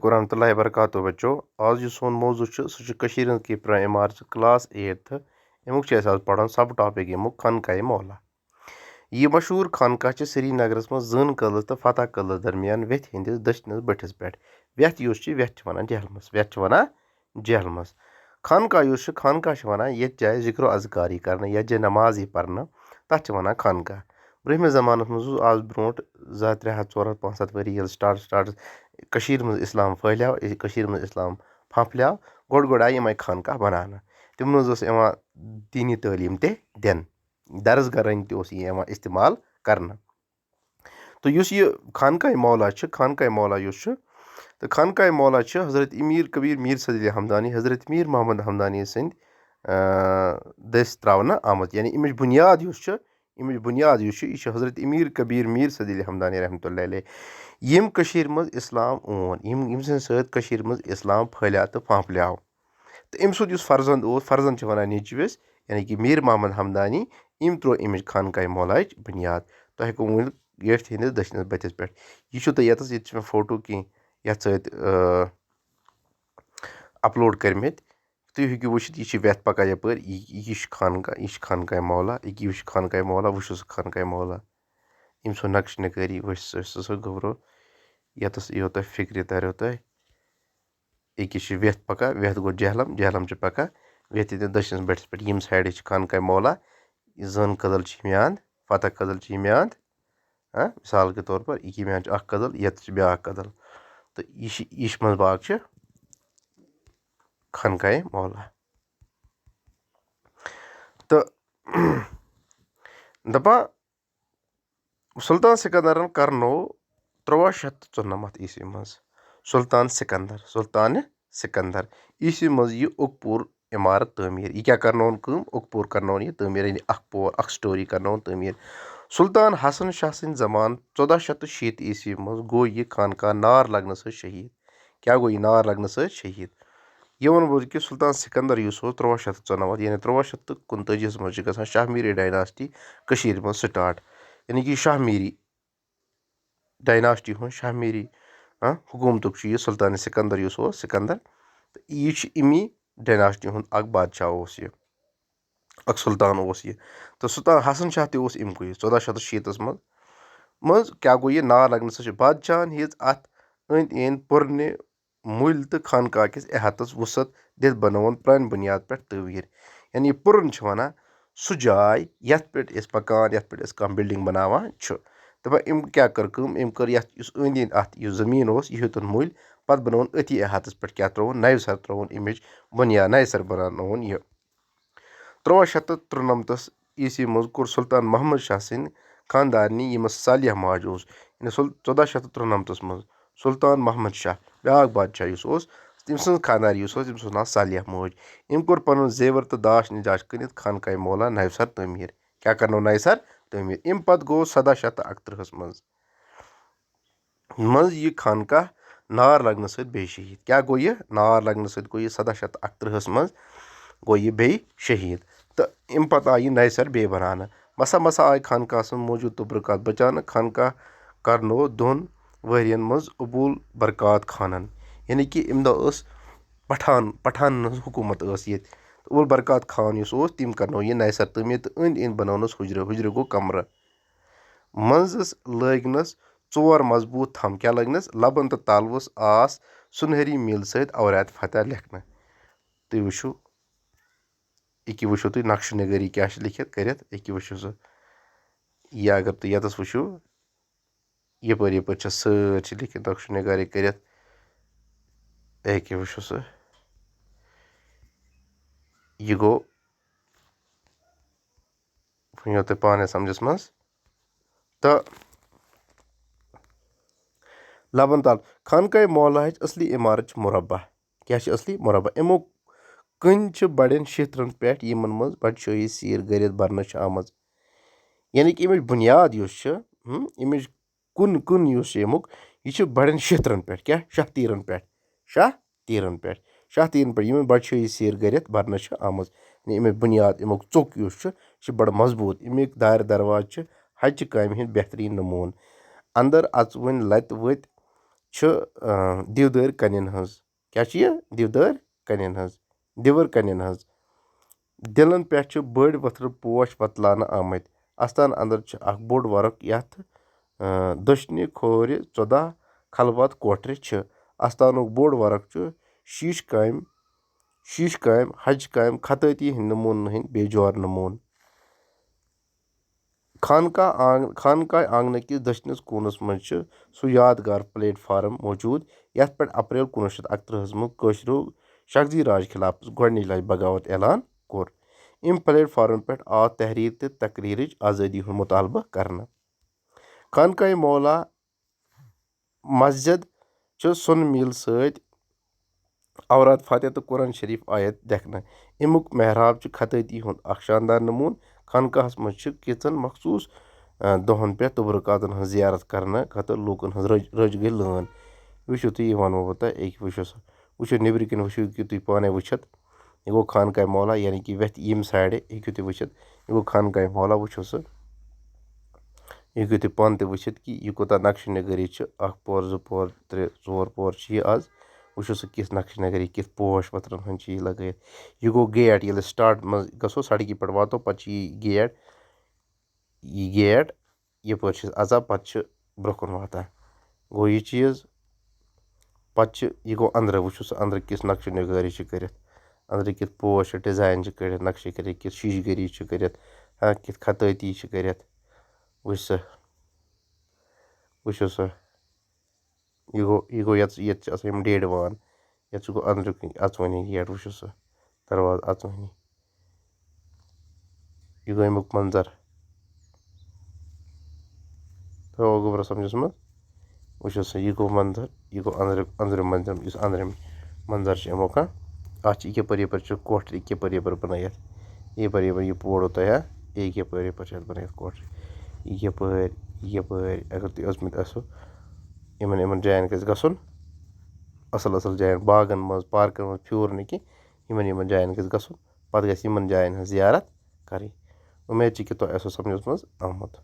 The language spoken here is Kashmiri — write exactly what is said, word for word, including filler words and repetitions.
ورحمتہ اللہ وبرکاتہ۔ بچو، آز یُس سون موضوع چھُ، سُہ چھُ کٔشیٖرِ ہٕنٛز کینٛہہ پرٛٲنۍ عمارژٕ، class eighth۔ اَمیُک چھُ اَسہِ آز پَرُن sub topic، ییٚمیُک خانقاہِ مولا۔ یہِ مشہوٗر خانقاہ چھِ سرینگرَس منٛز زٲنہٕ قدلہٕ تہٕ فتح قدلہٕ درمیان ویٚتھِ ہٕنٛدِس دٔچھنِس بٔٹھِس پٮ۪ٹھ۔ ویٚتھ یُس چھِ، ویٚتھ چھِ وَنان جہلمَس، ویٚتھ چھِ وَنان جہلمَس۔ خانقاہ یُس چھُ، خانقاہ چھِ وَنان یَتھ جایہِ ذِکر و اذکار یی کَرنہٕ، یَتھ جایہِ نماز یی پَرنہٕ، تَتھ چھِ وَنان خانقاہ۔ برٛونٛہمہِ زمانَس منٛز اوس، آز برٛونٛٹھ زٕ ہَتھ ترٛےٚ ہَتھ ژور ہَتھ پانٛژھ ہَتھ ؤری ییٚلہِ start start کٔشیٖرِ منٛز اِسلام پھٔہلیو، کٔشیٖرِ منٛز اِسلام پھَپھلیو، گۄڈٕ گۄڈٕ آیہِ یِمَے خانقاہ بَناونہٕ۔ تِمَن منٛز ٲس یِوان دیٖنی تعلیٖم تہِ دِنہٕ، درسگاہَن تہِ اوس یہِ یِوان اِستعمال کَرنہٕ۔ تہٕ یُس یہِ خانقاہِ مولا چھِ، خانقاہِ مولا یُس چھُ، تہٕ خانقاہِ مولا چھِ حضرت امیر کبیر میر صدیق حمدانی، حضرت میر محمد حمدانی سٕنٛدۍ، آ، دٔسۍ ترٛاونہٕ آمٕژ۔ یعنی اَمِچ بُنیاد یُس چھِ، اَمِچ بُنیاد یُس چھِ، یہِ چھِ حضرت امیر کبیر میر صدیق حمدانی رحمتہ اللہ علیہ، یِم کٔشیٖرِ منٛز اِسلام اون، یِم، یِم سٕنٛدِ سۭتۍ کٔشیٖرِ منٛز اِسلام پھٔہلیو تہٕ پھانٛپھلیو۔ تہٕ أمۍ سُنٛد یُس فرزند اوس، فرزند چھِ وَنان نیٚچوِس، یعنی کہِ میر محمد حمدانی، أمۍ ترٛوو اَمِچ خانقاہِ مولایِچ بُنیاد۔ تۄہہِ ہٮ۪کو ؤنِتھ، ییٚتھۍ ہٕنٛدِس دٔچھنِس بٔتھِس پٮ۪ٹھ۔ یہِ چھُو تۄہہِ یَتَس، ییٚتہِ چھِ مےٚ فوٹو کینٛہہ یَتھ سۭتۍ، آ، upload کٔرمٕتۍ۔ تُہۍ ہیٚکِو وٕچھِتھ، یہِ چھِ وٮ۪تھ پَکان یَپٲرۍ۔ یہِ، یہِ چھِ خانقاہ، یہِ چھِ خانقاہِ مولا۔ یہِ کہِ، یہِ چھِ خانقاہِ مولا، وٕچھِو سا خانقاہِ مولا۔ أمۍ سُنٛد نقشہٕ نِگٲری وٕچھ سا، سُہ، سُہ گوٚبرو۔ یَتَس یِیو تۄہہِ فِکرِ، تَریو تۄہہِ۔ أکِس چھِ وٮ۪تھ پَکان، وٮ۪تھ گوٚو جہلم، جہلم چھِ پَکان وٮ۪تھ تہِ دٔچھنِس بٔٹھِس پٮ۪ٹھ۔ ییٚمہِ سایڈٕ چھِ خانقاہ مولا، یہِ زٲن کٔدٕل چھِ یِم یہِ اَنٛد، فتح کٔدٕل چھِ یِم یہِ اَنٛد۔ ہاں، مثال کے طور پر، یہِ کہِ یِم یہِ اَنٛد چھِ اَکھ کٔدٕل، یَتھ چھِ بیٛاکھ کٔدٕل۔ تہٕ یہِ چھِ، یہِ چھِ منٛز باغ چھِ خانقاہ مولا۔ تہٕ دَپان، سلطان سکندرن کرنو تُرٛواہ شیٚتھ تہٕ ژُنَمَتھ عیسوی منٛز، سلطان سکندر، سلطان سکندر عیسوی منٛز یہِ اُکپور عمارت تعمیٖر۔ یہِ کیٛاہ کرنووُن کٲم؟ اُکپور کرنووُن یہِ تعمیٖر، یعنی اکھ پور، اکھ story کرنووُن تعمیٖر۔ سلطان حسن شاہ سٕنٛدِ زمانہٕ، ژۄداہ شیٚتھ تہٕ شیٖتھ عیسوی منٛز، گوٚو یہِ خانقاہ نار لگنہٕ سۭتۍ شہیٖد۔ کیٛاہ گوٚو یہِ نار لگنہٕ سۭتۍ شہیٖد؟ یہِ وَنہٕ بہٕ کہِ سلطان سکندر یُس اوس، تُرٛواہ شیٚتھ تہٕ ژُنَمَتھ، یعنی تُرٛواہ شیٚتھ تہٕ کُنتٲجیَس منٛز چھِ گژھان شاہ میٖری dynasty کٔشیٖرِ منٛز start۔ یعنی کہِ یہِ شاہ میٖری dynasty ہُنٛد، شاہ میٖری، ہاں، حکوٗمتُک چھُ یہِ سلطان سکندر یُس اوس، سکندر۔ تہٕ یہِ چھُ اَمی dynasty ہُنٛد اکھ بادشاہ اوس یہِ، اکھ سلطان اوس یہِ۔ تہٕ سلطان حسن شاہ تہِ اوس اَمہِ کُے، ژۄداہ شیٚتھ تہٕ شیٖتَس منٛز۔ منٛز کیٛاہ گوٚو یہِ؟ نار لگنہٕ سۭتۍ چھُ بادشاہن ہیٚژ اَتھ أنٛدۍ أنٛدۍ پُرنہِ مُلۍ تہٕ خانقاہ کِس احاطس وُسعت دِتھ بنٲوٕن پرٛانہِ بُنیاد پٮ۪ٹھ تعمیٖر۔ یعنی یہِ پُرُن چھِ وَنان سُہ جاے، یَتھ پٮ۪ٹھ أسۍ پَکان، یَتھ پٮ۪ٹھ أسۍ کانٛہہ building بناوان چھُ۔ دَپان أمۍ کیٛاہ کٔر کٲم؟ أمۍ کٔر یَتھ، یُس أنٛدۍ أنٛدۍ اَتھ یُس زٔمیٖن اوس، یہِ ہیوٚتُن مُلۍ، پَتہٕ بنووُن أتھی احاطس پٮ۪ٹھ کیٛاہ ترٛووُن؟ نَوِ سَرٕ ترٛووُن اَمِچ بُنیاد، نَوِ سَرٕ بناونووُن یہِ۔ تُرٛواہ شیٚتھ تہٕ تُرٛنَمتَس عیسوی منٛز کوٚر سلطان محمد شاہ سٕنٛدِ خانٛدارنہِ، ییٚمِس صالح ماجہِ اوس، یعنی سُل-، ژۄداہ شیٚتھ تہٕ تُرٛنَمتَس منٛز سلطان محمد شاہ، بیٛاکھ بادشاہ یُس اوس، تٔمۍ سٕنٛز خانٛدارِ یُس اوس، تٔمِس اوس ناو صالح موج۔ أمۍ کوٚر پَنُن زیور تہٕ داش نِجاش کٕنِتھ خانقاہِ مولا نَوِ سَر تعمیٖر۔ کیٛاہ کَرنو نَوِ سَر تعمیٖر؟ اَمہِ پَتہٕ گوٚو سَداہ شیٚتھ تہٕ اَکتٕرٛہَس منٛز، منٛز یہِ خانقاہ نار لگنہٕ سۭتۍ بیٚیہِ شہیٖد۔ کیٛاہ گوٚو یہِ؟ نار لگنہٕ سۭتۍ گوٚو یہِ سَداہ شیٚتھ تہٕ اَکتٕرٛہَس منٛز، گوٚو یہِ بیٚیہِ شہیٖد۔ تہٕ اَمہِ پتہٕ آیہِ یہِ نَوِ سَرٕ بیٚیہِ بناونہٕ۔ مسا مسا آیہِ خانقاہَس منٛز موجود تبرکات بچاونہٕ۔ خانقاہ کرنوو دۄن ؤرین منٛز ابوٗل برکات خانن، یعنی کہِ اَمہِ دۄہ ٲس پٹھان، پٹھانن ہٕنٛز حکوٗمت ٲس ییٚتہِ۔ ابوٗل برکات خان یُس اوس، تٔمۍ کرنوو یہِ نَوِ سَرٕ تعمیٖر تہٕ أنٛدۍ أنٛدۍ بنوونَس حُجرٕ، حُجرٕ گوٚو کمرٕ۔ منٛزس لٲگنس ژور مضبوٗط تھم۔ کیٛاہ لٲگنس؟ لبن تہٕ تلوس آس سُنہری میٖل سۭتۍ اورات فتح لیکھنہٕ۔ تُہۍ وٕچھِو، یہِ کہِ وٕچھِو تُہۍ نقشہٕ نِگٲری کیٛاہ چھِ لیکھِتھ کٔرِتھ، یہِ کہِ وٕچھِو سُہ۔ یہِ اگر تُہۍ ییٚتَس وٕچھِو، یَپٲرۍ یَپٲرۍ چھِ سٲرۍ چھِ لیکھِتھ نقشہٕ نِگٲری کٔرِتھ، یہِ کہِ وٕچھِو سُہ۔ یہِ گوٚو، وۄنۍ یِیو تۄہہِ پانَے سَمجھَس منٛز۔ تہٕ لَبَن تَل، خانقاہِ مولاہٕچ اصلی عمارت چھِ مربع۔ کیٛاہ چھِ اصلی؟ مربع۔ اَمیُک کٔنۍ چھِ بَڑٮ۪ن شِترَن پٮ۪ٹھ، یِمَن منٛز بادشٲہی سیٖر گٔرِتھ بَرنہٕ چھِ آمٕژ۔ یعنی کہِ اَمِچ بُنیاد یُس چھِ، ہُم، اَمِچ کُن، کُن یُس چھِ اَمیُک، یہِ چھِ بَڑٮ۪ن شِترَن پٮ۪ٹھ۔ کیٛاہ؟ شاہ تیٖرَن پٮ۪ٹھ۔ شاہ تیٖرَن پٮ۪ٹھ۔ شاہ تیٖرَن پٮ۪ٹھ، یِمَن بادشٲہی سیٖر گٔرِتھ بَرنہٕ چھِ آمٕژ۔ یعنی اَمِچ بُنیاد، اَمیُک ژوٚک یُس چھُ، یہِ چھُ بَڑٕ مضبوٗط۔ اَمِکۍ دارِ دروازٕ چھِ حجہِ کامہِ ہِنٛدۍ بہتریٖن نموٗنہٕ۔ اَندَر اَژوٕنۍ لَتہِ ؤتۍ چھِ، آ، دیودٲرۍ کَنٮ۪ن ہٕنٛز۔ کیٛاہ چھِ یہِ؟ دیودٲرۍ کَنٮ۪ن ہٕنٛز، دِوَر کَنٮ۪ن ہٕنٛز۔ دِلَن پٮ۪ٹھ چھِ بٔڑۍ ؤتھرٕ پوش وۄتلاونہٕ آمٕتۍ۔ اَستان اَندَر چھِ اَکھ بوٚڑ وَرُق، یَتھ، آ، دٔچھنہِ کھورِ ژۄداہ خلوت کوٹرِ چھِ۔ اَستانُک بوٚڑ وَرُق چھُ شیٖشہٕ کامہِ، شیٖشہٕ کامہِ، ہَچہِ کامہِ، خطٲطی ہٕنٛدۍ نموٗنَن ہٕنٛدۍ بے جوار نموٗنہٕ۔ خانقاہ آنگ-، خانقاہ آنگنہٕ کِس دٔچھنِس کوٗنَس منٛز چھُ سُہ یادگار پلیٹ فارم موجود، یَتھ پٮ۪ٹھ اپریل کُنوُہ شیٚتھ اَکترٛہَس منٛز کٲشرو شخصی راج خلاف گۄڈٕنِچ لَٹہِ بغاوت اعلان کوٚر۔ اَمہِ پلیٹ فارم پٮ۪ٹھ آو تحریر تہٕ تقریرٕچ آزٲدی ہُنٛد مطالبہٕ کرنہٕ۔ خانقاہ مولا مسجد چھُ سۄنہٕ میٖل سۭتۍ اوراد فاتح تہٕ قرآن شریف آیت لیکھنہٕ۔ اَمیُک محراب چھُ خطٲطی ہُنٛد اکھ شاندار نموٗنہٕ۔ خانقاہَس منٛز چھِ کینٛژن مخصوٗص، آ، دۄہَن پٮ۪ٹھ تبرکاتَن ہٕنٛز زیارت کرنہٕ خٲطرٕ لوٗکَن ہٕنٛز رٔج، رٔج گٔے لٲن۔ وٕچھِو تُہۍ، یہِ وَنو بہٕ تۄہہِ، أکۍ وٕچھِو سا، وٕچھِو نیٚبرٕ کِنۍ، وٕچھِو، ہیٚکِو تُہۍ پانَے وٕچھِتھ۔ یہِ گوٚو خانقاہ مولا، یعنی کہِ وٮ۪تھ ییٚمہِ سایڈٕ ہیٚکِو تُہۍ وٕچھِتھ۔ یہِ گوٚو خانقاہ مولا، وٕچھِو سا۔ یہِ ہیٚکِو تُہۍ پانہٕ تہِ وٕچھِتھ کہِ یہِ کوٗتاہ نقشہٕ نِگٲری چھِ۔ اَکھ پور، زٕ پور، ترٛےٚ، ژور پور چھِ یہِ آز۔ وٕچھِو سا، کِژھ نقشہٕ نِگٲری، کِژھ پوش وَتھرَن ہٕنٛز چھِ یہِ لَگٲیِتھ۔ یہِ گوٚو گیٹ، ییٚلہِ أسۍ سٹاٹ منٛز گژھو، سڑکہِ پٮ۪ٹھ واتو، پَتہٕ چھِ یہِ گیٹ، یہِ گیٹ یَپٲرۍ چھِ أسۍ اَژان، پَتہٕ چھِ برٛونٛہہ کُن واتان۔ گوٚو یہِ چیٖز۔ پَتہٕ چھِ، یہِ گوٚو أنٛدرٕ، وٕچھِو سا أنٛدرٕ کِژھ نقشہٕ نِگٲری چھِ کٔرِتھ، أنٛدرٕ کِتھ پوش چھِ، ڈِزاین چھِ کٔرِتھ، نقشہٕ کٔرِتھ، کِژھ شیٖشہٕ گٔری چھِ کٔرِتھ، ہاں، کِتھ خطٲطی چھِ کٔرِتھ۔ وٕچھ سا، وٕچھِو سا، یہِ گوٚو، یہِ گوٚو یَتھ، ییٚتہِ چھِ آسان یِم ڈیڈ وان، یَتھ چھُ گوٚو أنٛدرٕ کِنۍ اَژوٕنی گیٹ، وٕچھِو سا، دروازٕ اَژوٕنی۔ یہِ گوٚو اَمیُک منظر۔ تھوٚو گوٚبرا سَمجھَس منٛز۔ وٕچھِو سا، یہِ گوٚو منظر، یہِ گوٚو أنٛدرٕ، أنٛدرِم منظر، یُس أنٛدرِم منظر چھُ اَمیُک، ہاں۔ اَتھ چھِ یِتھ کَپٲرۍ یَپٲرۍ چھِ کوٹھرِ، یِتھ کَپٲرۍ یَپٲرۍ بَنٲیِتھ۔ یِتھ کَپٲرۍ یَپٲرۍ یہِ پوڈو تۄہہِ، ہاں، یہِ کَپٲرۍ یَپٲرۍ چھِ اَتھ بَنٲیِتھ کوٹھرِ۔ یہِ کَپٲرۍ، یہِ کَپٲرۍ، اگر تُہۍ ٲسمٕتۍ ٲسِو، یِمَن، یِمَن جایَن گژھِ گژھُن، اَصٕل اَصٕل جایَن، باغَن منٛز، پارکَن منٛز پھیورنہٕ کینٛہہ، یِمَن، یِمَن جایَن گژھِ گژھُن۔ پَتہٕ گژھِ یِمَن جایَن ہٕنٛز زیارت کَرٕنۍ۔ اُمید چھِ کہِ تۄہہِ آسیو سَمجھَس منٛز آمُت۔